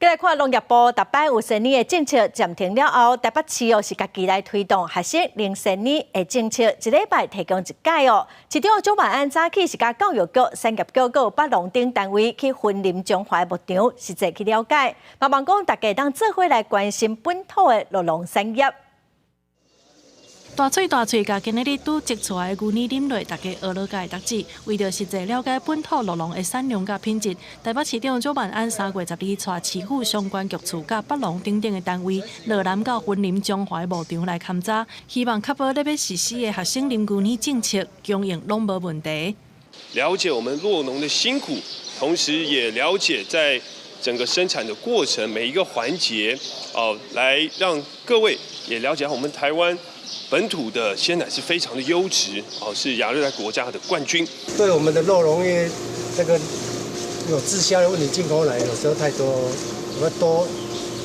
來看農業部逐擺有鮮奶的政策暫停了後，台北市哦是家己來推動學生啉鮮奶的政策，一禮拜提供一擺哦。市長蔣萬安早起是佮教育局、產業局閣有北農等單位去雲林彰化牧場實際去了解，嘛望講大家會當做伙來關心本土的酪農產業。大喙大喙，共今仔日拄擠出來的牛奶啉落，大家學落會得止。為著實際了解本土酪農的產量佮品質，台北市長蔣萬安3月12帶市府相關局處佮北農等等的單位，落南到雲林彰化牧場來勘查，希望確保咧欲實施的學生啉牛奶政策供應攏無問題。了解我們酪農的辛苦，同時也了解在整個生產的過程每一個環節，哦，來讓各位也了解我們台灣本土的鮮奶是非常的優質，哦，是亞熱帶國家的冠軍。對我們的酪農業這個有滯銷的問題，進口奶有時候太多，我們多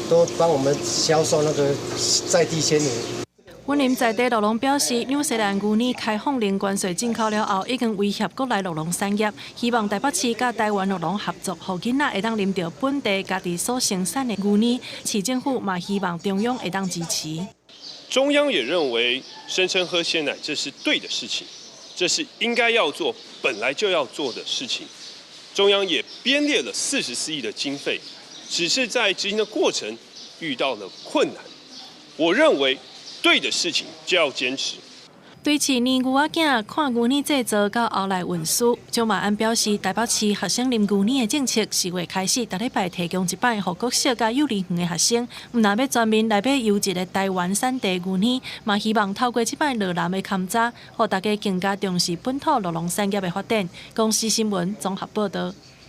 多幫我們銷售那個在地鮮乳。雲林在地酪農表示，紐西蘭牛奶開放零關稅進口了後，已經威脅國內酪農產業，希望台北市佮台灣酪農合作，予囡仔會當啉著本地家己所生產的牛奶。市政府嘛希望中央會當支持。中央也認為聲稱喝鮮奶這是對的事情，這是應該要做、本來就要做的事情。中央也編列了44億的經費，只是在執行的過程遇到了困難。我認為對的事情就要堅持。對飼奶牛仔囝看牛奶製造到後來運輸，蔣萬安表示，台北市學生啉牛奶的政策4月開始，逐禮拜提供一擺，予國小佮幼兒園的學生。毋但欲全面來買優質的台灣產地牛奶，嘛希望透過這擺落南的勘查，予大家更加重視本土酪農產業的發展。公視新聞綜合報導。